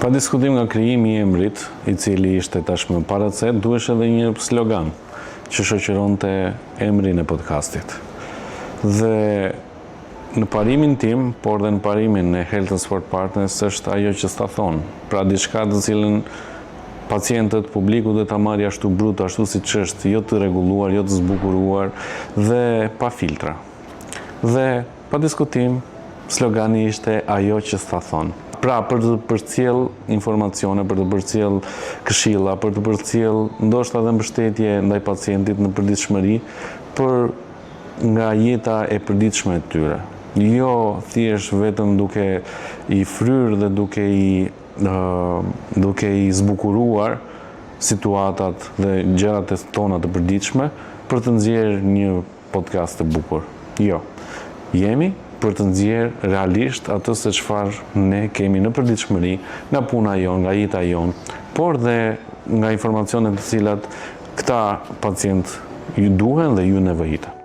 Pa diskutim nga krijimi i emrit, i cili ishte tashmë para se, duhesh edhe një slogan që shoqëronte emrin e podcastit. Dhe në parimin tim, por dhe në parimin e Health and Sport Partners është ajo që s'ta thonë. Pra diçka të cilën pacientët, publiku dhe ta marrë ashtu brut, ashtu siç është, jo të rregulluar, jo të zbukuruar dhe pa filtra. Dhe pa diskutim, slogani ishte ajo që s'ta thonë. Pra, për të përcjell informacione, për të përcjell këshilla, për të përcjell ndoshta edhe mbështetje ndaj pacientit në përditshmëri, për nga jeta e përditshme e tyre. Jo thjesht vetëm duke i fryrë dhe duke i zbukuruar situatat dhe gjërat e tona të përditshme për të nxjerrë një podcast të bukur. Jo. Jemi për të nxjerrë realisht atë se çfarë ne kemi në përditshmëri, nga puna jonë, nga jeta jonë, por dhe nga informacionet të cilat këta pacient ju duhen dhe ju nevojiten.